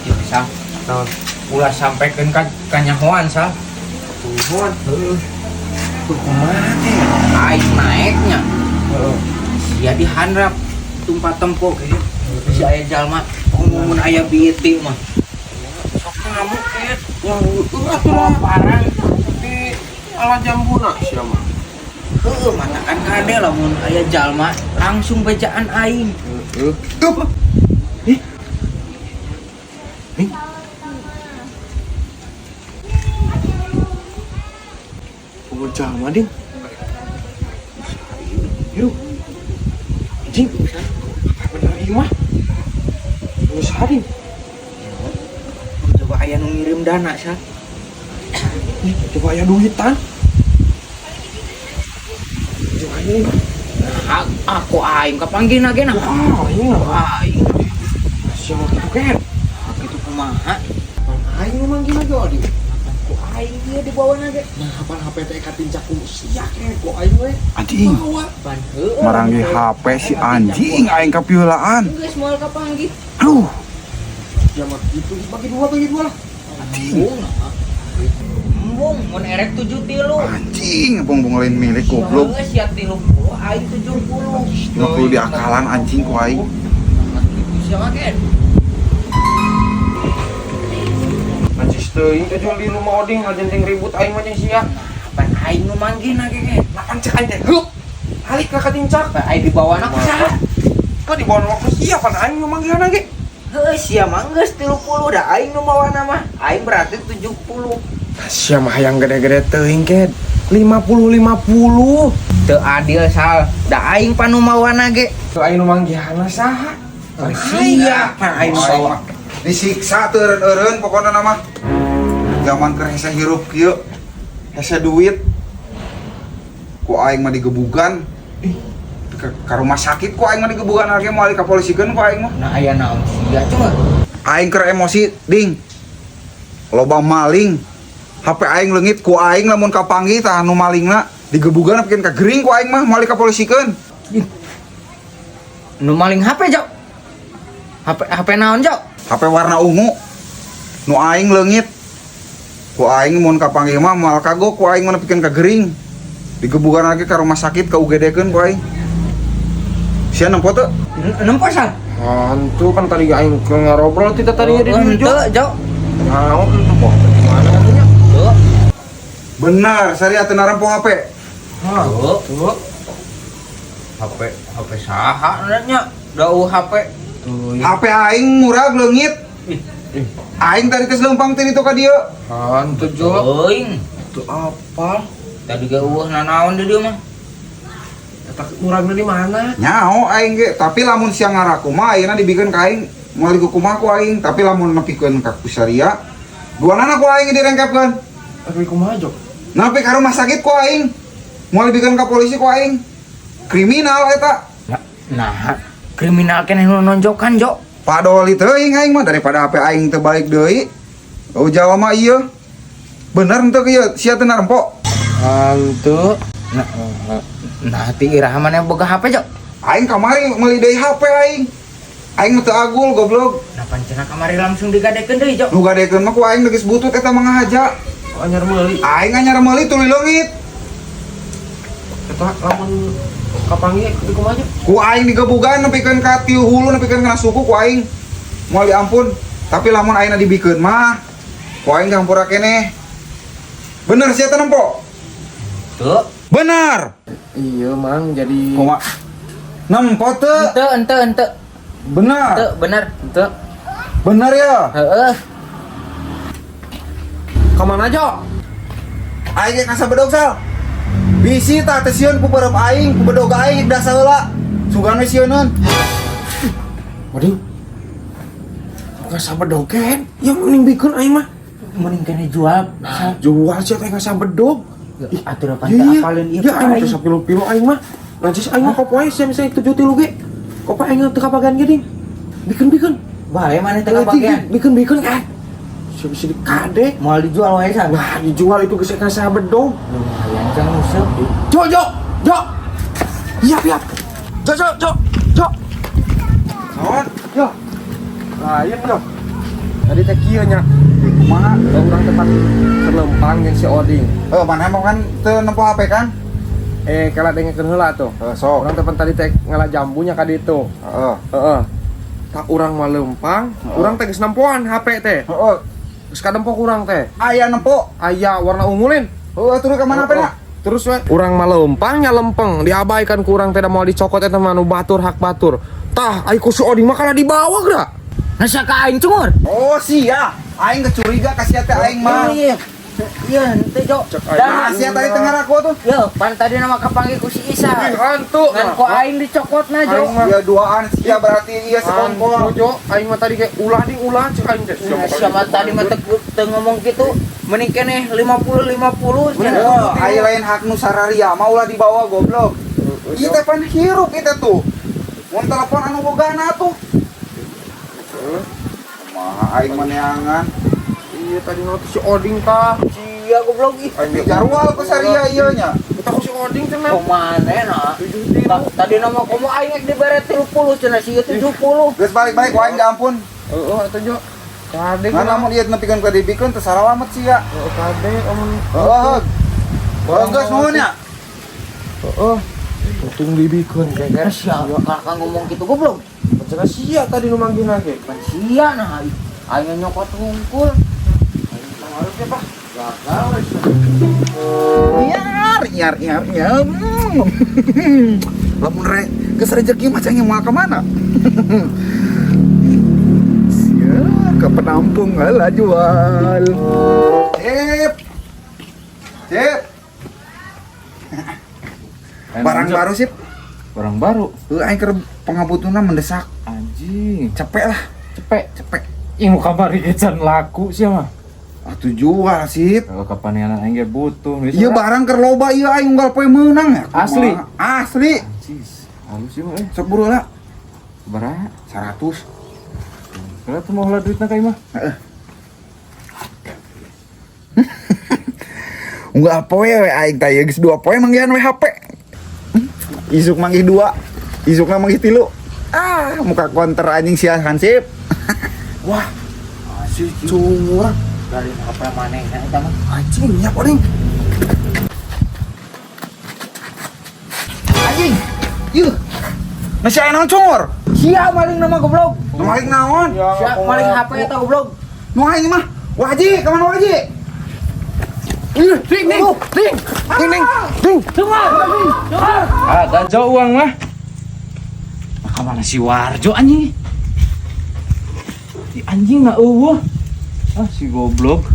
Ya, Sal. Naon? Ulah sampaikan ka kanyahoan, Sal. Tuhan. Heeh. Kumaha teh? Aing naeknya. Heeh. Sia dihandap tumpah tempo kayak si aya jalma ngomong aya BT mah. Sok ngamuk kayak Yang heueuh atuh lah. parang. Di ala jambuna sia mah. Heueuh, matakan kade lamun aya jalma langsung bejaan aing. Heeh. Tuh. Ih. Nih. Umur jalma ding. Hirup. Anjing. Apa bener ieu mah? Nu saha ding? Coba aya nu ngirim dana, Sal. Ih, coba aya duitan. Coba aya ieu. Nah, aku aing kapanggihna ge nah. Wah, ini lah. Aing Sia mah kitu ken. kitu kumaha? Pan aing nu manggih lagi odi. Ku aing ieu dibawana ge. Nah, pan HP teh katincak ku sia ken ku aing we. Anjing, Bawa. Pan heueuh. maranggi HP si anjing aing kapieulaan. Geus moal kapanggih. Aduh, Sia mah kitu bagi dua lah. anjing. Embung nah. Embung mun erek 73. Anjing, bongbong lain milik goblok. Geus sia 30, aing 70. Cuma perlu diakalan anjing ku aing. Nah, kitu sia mah ken. Najis teuing teh jual di rumah oding ngajenting ribut aing mah jeung sia. Pan aing nu manggihna ge ken. Lah pan cek aing teh heup. Alik ka katincak. Pan aing dibawana ku saha? Kok dibawa ku sia pan aing nu manggihna ge. Heuh, sia mah geus 30 da aing nu mawana mah. Aing berarti 70. Sia mah hayang gede-gede teuing ken. 50 50. Teu adil Sal. Da aing pan nu mawana ge. Tuh aing nu manggihana saha? Pan Sia, pan aing nu mawa. Disiksa teu eureun-eureun pokona nama. Zaman keur hese hirup kieu. Hese duit. Ku aing mah digebugan. Ke rumah sakit ku aing mah digebugan lagi moal dikapolisikeun ku aing mah. Nah aya naon sia cuma. Aing keur emosi, ding. Loba maling. HP aing leungit ku aing lamun kapanggih tah nu malingna digebugan nepikeun ka gering ku aing mah moal dikapolisikeun. Nu maling HP, Jok. HP HP naon, Jok? HP warna ungu. Nu aing leungit. Ku aing mun kapanggih mah moal kagok ku aing mah nepikeun ka gering. Digebugan lagi ka rumah sakit ka UGD-keun ku aing. Sia nempo teu? Nempo Sal. Hantu kan tadi aing ke ngarobrol tita tadinya di dieu. Henteu, Jok. Naon nempo gimana atunya? Tuh. Benar, saria teu narempo HP. Tuh. Tuh. HP HP saha nya? Dau HP. Tuh. HP aing murag leungit. Aing tadi geus leumpang teh ditu ka dieu. Hantu Jok. Teuing. Tuh apa? Tadi ge eueuh nanaon di dieu mah. Eta muragna di mana? Nyaho aing ge, tapi lamun siang ngaraku mah ayeuna dibikeun ka aing moal dikukumaha ku aing, tapi lamun nepikeun ka ku saria duanana ku aing direngkepkeun. Tapi kumaha Jok? Nepi ka rumah sakit ku aing. Moal dibikeun ka polisi ku aing. Kriminal eta. Nah, kriminal keneh nu nonjokan, Jok. Padoli teuing aing mah daripada HP aing teu balik deui. Oh Jawa mah ieu. Bener henteu kieu sia teu narempo. Hantu. Nah, nah ti iraha maneh boga HP, Jok? Aing kamari meuli deui HP aing. Aing mah teu agul goblok. Nah, pancena kamari langsung digadekeun deui, Jok. Nu gadekeun mah ku aing geus butut eta mah ngahaja. Kok anyar meuli? Aing anyar meuli tuluy leungit. Eta lamun kapanggih di kumaha Jok? Ku aing digebugan nepikeun ka tiu hulu nepikeun kana suku ku aing. Moal diampun. Tapi lamun aingna dibikeun mah ku aing dihampura keneh. Bener sia teh nempo? Tuh. Bener. Iya, Mang, jadi Kumaha? Nempo teu? Ente, ente, ente. Bener. Ente, bener. Ente. Bener ya? Heeh. Ka mana Jok? Aing ge kasabedog Sal. Bisi tah teh sieun ku beureum aing, ku bedog aing dasa heula. Sugan we sieuneun. Waduh. Nggak sabedog ken. Ya mending bikeun aing mah. Mending kene jual. Nah, jual sih teh nggak sabedog. Ih, atuh da pan teu apaleun ieu Ya ka aing aing. teh sapilu-pilu aing mah. Najis aing mah kopo aing sia misalnya 73 ge. Kopo aing teu kabagian ge ding. Bikeun-bikeun. Bae maneh teu kabagian. Bikeun-bikeun kan. Sia bisa dikade. Moal dijual wae Sal. Nah, dijual itu geus ka sabedog. Lumayan jang useup. Jo, Jo, Jo. Siap, siap. Jo, Jo, Jo, Jo. Naon? Jo. Lain yo. Tadi teh kieu nya. Kumaha? Urang teh pan keur lempang jeung si Oding. Oh, mana emang kan teu nempo HP kan? Eh, kala dengekeun heula tuh. Heeh, sok. Urang teh pan tadi teh ngala jambunya ka ditu. Heeh. Heeh. Tak urang mah lempang, urang teh geus nempoan HP teh. Heeh. Geus kadempok urang teh. Aya nempo. Aya warna ungulin. Heeh, turun ka mana HP na? Terus we urang mah lempang nya lempeng, diabaikan ku urang teh da moal dicokot eta mah nu batur hak batur. Tah, ai ku si Oding mah kalah dibawa geura. Nasa ka aing cungur. Oh, sia. Aing kecuriga ka sia teh aing mah. Iya. Iya, henteu Jo. Cek aing. Dan Nah, sia tadi tengah aku tuh. Yo, pan tadi nama kapanggih ku si Isa. Ih, hantu. Ngan ku aing dicokotna Jo. Aing mah. Ya duaan sia berarti iya Hantu, sekongkol. Jo. Aing mah tadi kayak ulah ding ulah cek aing teh. Nah, siapa tadi mah teu ngomong gitu, mending keneh 50 50 cenah. Oh, aya lain hak nu sararia mah ulah dibawa goblok. Ieu teh pan hirup ieu teh tuh. Mun telepon anu bogana tuh. Kumaha aing mah neangan. Iya tadi mah tuh si Oding tah. Sia goblok ih. Aing dijarwal ku saria ieu nya. Kita ku si Oding cenah. Kumaha na? 7 tilu. Tadi nama komo aing rek dibere 30 cenah sia 70. Geus balik-balik ku aing ampun. Heeh, atuh Jo. Kade Ngan lamun ieu nepikeun ka dibikeun teu saralamet sia. Heeh, kade amun. Heeh. Heeh, geus nuhun ya. Heeh. Untung dibikeun geger. Sia, kakak ngomong gitu goblok. Cenah sia tadi nu manggihna ge. Pan sia nah aing. Aing nyokot hungkul. Harusnya Pak. Gagal. Nyar, nyar, nyar, nyar. Lamun re, geus rezeki mah cangnya moal ka mana? Sia, ke penampung lah jual. Sip. Sip. Barang baru sip. Barang baru. Heuh aing keur pangabutuhna mendesak. Anjing, Cepet lah, cepet. cepet. Ih, nu kamari ge can laku sih mah. Atuh jual sip. Kalau kapan aing ge butuh. Iya barang keur loba ieu aing unggal poe meunang ya. Asli? Asli. Anjis, halus sih mah eh. Sok buru lah. Sabaraha? 100. Kalau tuh mau heula duitna ka imah. Heeh. Unggal poe we aing teh geus 2 poe manggihan we HP. Isuk manggih 2, isukna manggih 3. Ah, muka konter anjing sia hansip. Wah, si cungur. Dari HP manehna eta mah. Anjing nyiap Oding. Anjing. Yuh. Masih aya naon cungur? Sia maling nama goblok. Nu maling naon? Sia maling HP eta goblok. Nu aing mah. Waji, ka mana waji? Ih, ding ding ding. Ding ding ding. Ada jauh uang mah. Maka mana si Warjo anjing? Si anjing na eueuh. Ah, si goblok.